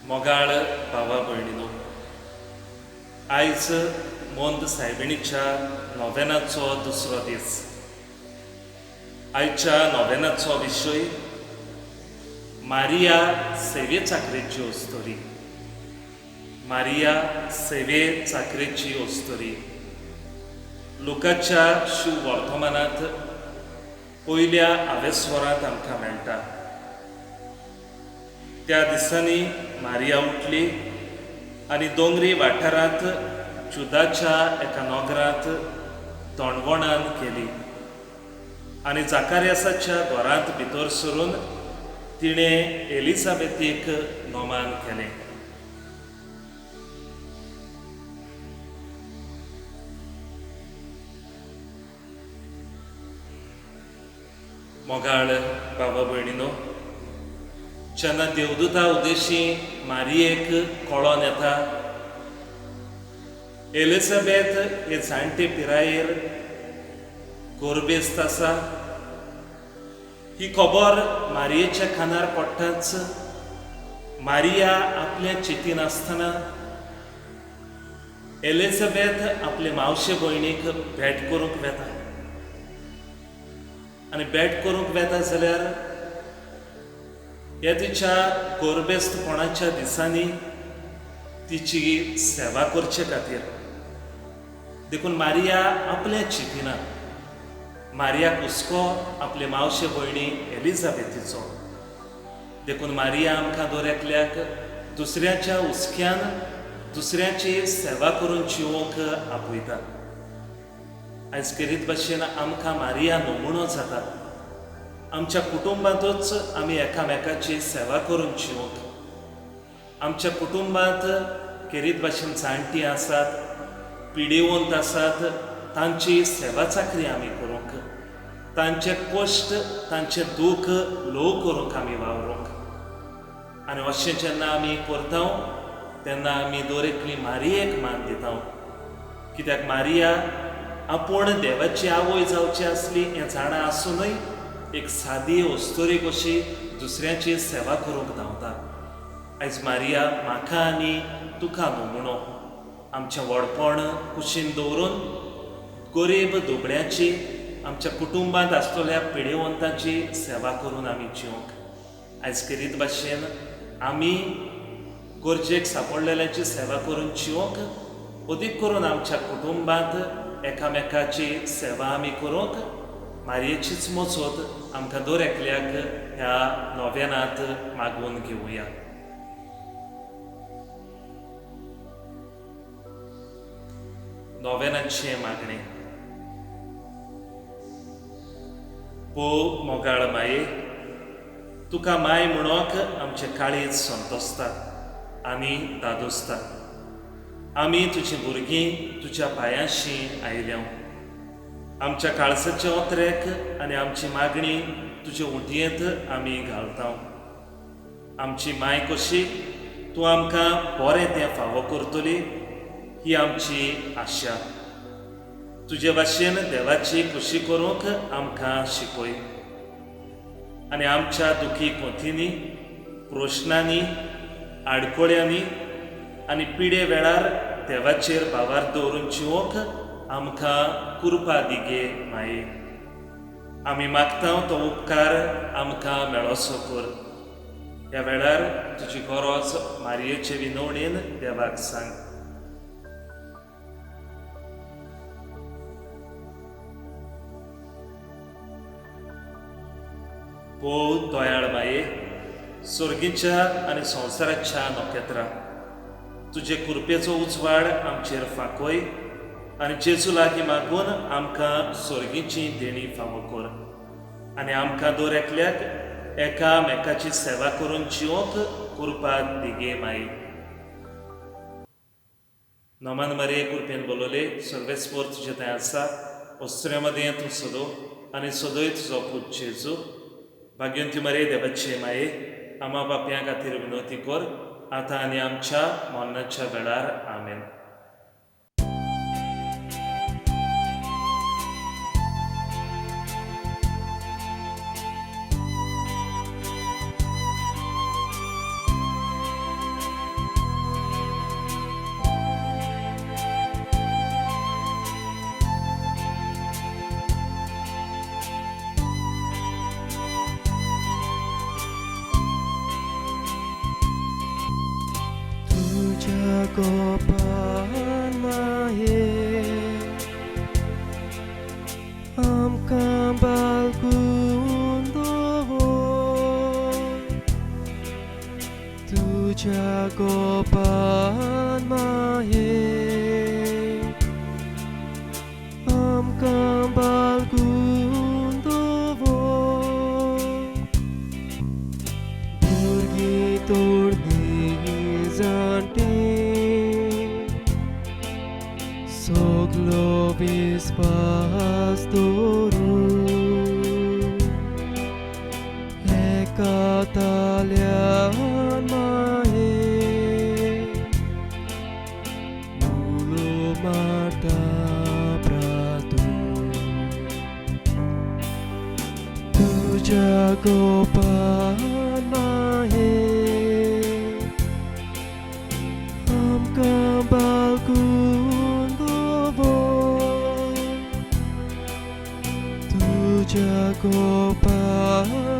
मोगाळ भावा भयणीनो, आयज मोंद सायबिणीच्या नोवेनाचो दुसरो दीस. आयच्या नोवेनाचो विशय मारिया सेवे चाकरेची अस्तोरी. मारिया सेवे चाकरेची अस्तोरी. लुकाच्या शिव वर्तमानांत पयल्या आवेस्वरांत आमकां मेळटा. त्या दिसांनी मारिया उठली आनी दोंगरी वाठारांत जुदाच्या एका नगरांत दोणवणान केली आनी जाकार्यासाच्या घरांत भितर सरून तिणें एलिझाबेथीक नोमान केलें. मोगाळ बाबा भयणीनो, जेन्ना देवदूता उदेशी मारियेक कळोन येता एलिझाबेथ हे जाणटे पिरायेर गोरबेस्त आसा, ही खबर मारियेच्या कानार पडटाच मारिया आपल्या चिंतीन आसतना एलिझाबेथ आपले मावशे भयणीक भेट करूंक वेता आनी भेट करूंक वेता जाल्यार ह्या तिच्या गोरबेस्तपणाच्या दिसांनी तिची सेवा करचे खातीर. देखून मारिया आपल्या चिंतिना. मारियाक हुस्को आपले मावशे भयणी एलिझाबेथीचो. देखून मारिया आमकां दर एकल्याक दुसऱ्याच्या हुस्क्यान दुसऱ्याची सेवा करून जिवोंक आपयता. आयज खेरीत भाशेन आमकां मारिया नमुनो जाता. आमच्या कुटुंबांतूच आमी एकामेकाची सेवा करून जिवंक. आमच्या कुटुंबांत खेरीत भाशेन जाणटीं आसात, पिडेवंत आसात, तांची सेवा चाकरी आमी करूंक, तांचे कश्ट तांचें दूख ल्हव करूंक आमी वावरूंक. आनी अशें जेन्ना आमी करता तेन्ना आमी दर एकली मारियेक मान दिता. कित्याक मारिया आपूण देवाची आवय जावची आसली हें जाणा आसुनूय एक सादी अस्तोरी कशी दुसऱ्याची सेवा करूंक धांवता. आयज मारिया म्हाका आनी तुका नमुनो. आमचें व्हडपण कुशीन दवरून गरीब दुबळ्याची, आमच्या कुटुंबांत आसतल्या पिडेवंताची सेवा करून आमी जिवंक. आयज खेरीत भाशेन आमी गरजेक सापडलेल्यांची सेवा करून जिवंक, अदीक करून आमच्या कुटुंबांत एकामेकाची सेवा आमी करूंक मारयेचीच मजत आमकां दर एकल्याक ह्या नोवेनांत मागून घेवया. नोवेनाचें मागणें. पो मोगाळ माये, तुका माय म्हणोक आमचें काळीज संतोसता आनी दादोसता. आमी तुजीं भुरगीं तुज्या पांयांशी आयल्या. आमच्या काळजाचे ओतरेक आनी आमची मागणी तुजे उंटयेंत आमी घालता. आमची माय कशी तूं आमकां बरें तें फावो करतली ही आमची आशा. तुजे भाशेन देवाची खुशी करूंक आमकां शिकय आनी आमच्या दुखी कोथींनी, प्रश्नांनी, आडखळ्यांनी आनी पिडे वेळार देवाचेर भावार दवरून जिवोंक आमकां कृपा दिगे माये. आमी मागता तो उपकार आमकां मेळोसो कर. ह्या वेळार तुजी गरज मारयेचे विनवणेन देवाक सांग. भोव दयाळ माये, सर्गीच्या आनी संवसाराच्या नखेत्रां, तुजे कृपेचो उजवाड आमचेर फांकय आनी जेजू लागीं मागून आमकां सर्गीची देणी फावो कर आनी आमकां दर एकल्याक एकामेकाची सेवा करून जिवंक कृपा दिगे माये. नमन मरिये, कृपेन बोलवले, सर्वेस्पर तुजे थंय आसा. अस्तुऱ्यां मदें तूं सदो आनी सदोय तुजो पूत जेजू. भाग्यवंती मरिये, देवाचे माये, आमा पापयां खातीर विनवती कर, आतां आनी आमच्या मरणाच्या वेळार. आमेन. गोपान माये आमकां बालकून दवर तुज्या गोपान माये आमकां बालकून दवर भुरगीं तोडणी जाणटी सगलो विस्वास दवरून एका ताल्यान माये उलो मारता प्रातू तुज्या गोपान माये आमकां बालकून दवर तुज्या गोपान